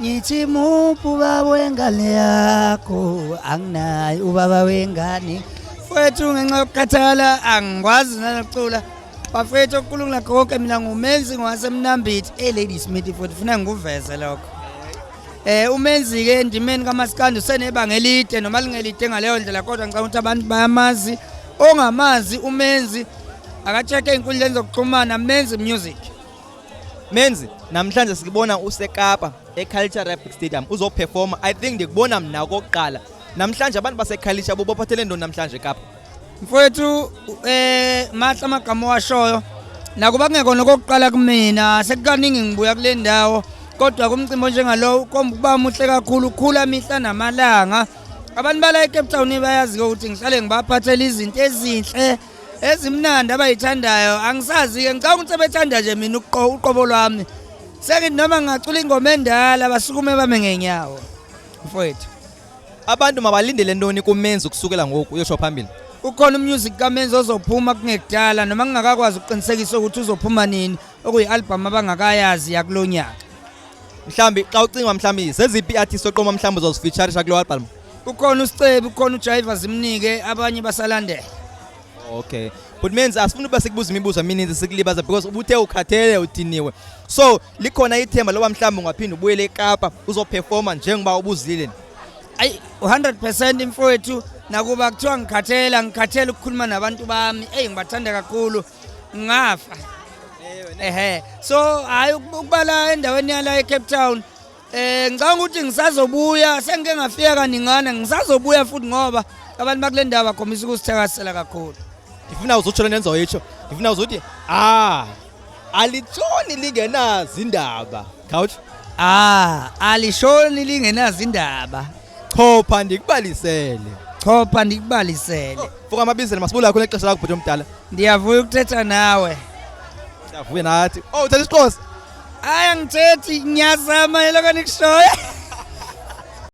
Ngithi muphi ubaba wengane yakho, anginaye ubaba wengane. Mfowethu, ngenxa yokukhathala angikwazi nanokucula. Bafethu, okukhuluma konke, mina nguMenzi ngwaseMnambithi eLadysmith futhi funa ngikuveze lokho. UMenzi ke endimeni kaMaskandi usenebanga elide, noma lingelide ngaleyo ndlela, kodwa ngicabanga ukuthi abantu bayamazi. Ongamazi uMenzi aka-check ey'nkundleni zokuxhumana, Menzi Music. Menzi, namhlanje sikubona useKapa eCulture Rugby Stadium uzoperforma. I think ndikubona mna okokuqala namhlanje. Abantu baseKhayelitsha bobaphathele ntoni namhlanje eKapa? Mfowethu, mahle amagama owashoyo. Nakuba kungekona okokuqala kumina, sekukaningi ngibuya kule ndawo, kodwa kumcimbi onjengalo ukhomba ukuba muhle kakhulu, ukhula mihla namalanga. Abantu bala eCape Town bayazi ukuthi ngihlale ngibaphathela izinto ezinhle ezimnandi abayithandayo. Angisazi-ke, ngicabanga ukuthi sebethanda nje mina uqobo lwami. Sengithi noma ngingacula ingoma endala, basukume bame ngenyawo, mfowethu. Abantu mabalindele ntoni kuMenzi ukusukela ngoku uyosho phambili? Ukhona umusic kaMenzi ozophuma kungekudala, noma ngingakakwazi ukuqinisekisa ukuthi uzophuma nini, okuyi-album abangakayazi yakulo nyaka. Mhlawumbi xa ucinga, mhlawumbi zeziphi ii-artist oqoma mhlawumbi uzozifeaturisha kulo album? Ukhona uSicebi, ukhona uJaiva Zimnike, abanye basalandela. Okay, but Menzi, asifuni uba sikubuza imibuzo emininzi sikulibaza because ubuthe ukhathele, udiniwe. So likhona ithemba loba mhlawumbi ungaphinda ubuyele eKapa uzoperforma njengoba ubuzile? Ayi, 100% mfowethu. Nakuba kuthiwa ngikhathela, ngikhathela ukukhuluma nabantu bami. Eyi, ngibathanda kakhulu, ngafa ehe. So hayi, ukubala endaweni yala eCape Town, ngicabanga ukuthi ngisazobuya. Sengike ngafika kaningana, ngisazobuya futhi ngoba abantu bakule ndawo bakhombisa ukusithakasela kakhulu. Ndifuna uzotsho le nto ndizoyitsho. Ndifuna uzothi, "Ah, alitshoni lingenazindaba." Khawutsho. Ah, alishoni lingenazo indaba. Chopha ndikubalisele. Chopha ndikubalisele. Mfoka Mabizela, masibula kakhulu ixesha lakho, bhuti omdala. Ndiyavuya ukuthetha nawe. Siyavuya nathi. Oh, uthatha isiXhosa? Hayi, angithethi, ngiyazama eloko nikushoyo.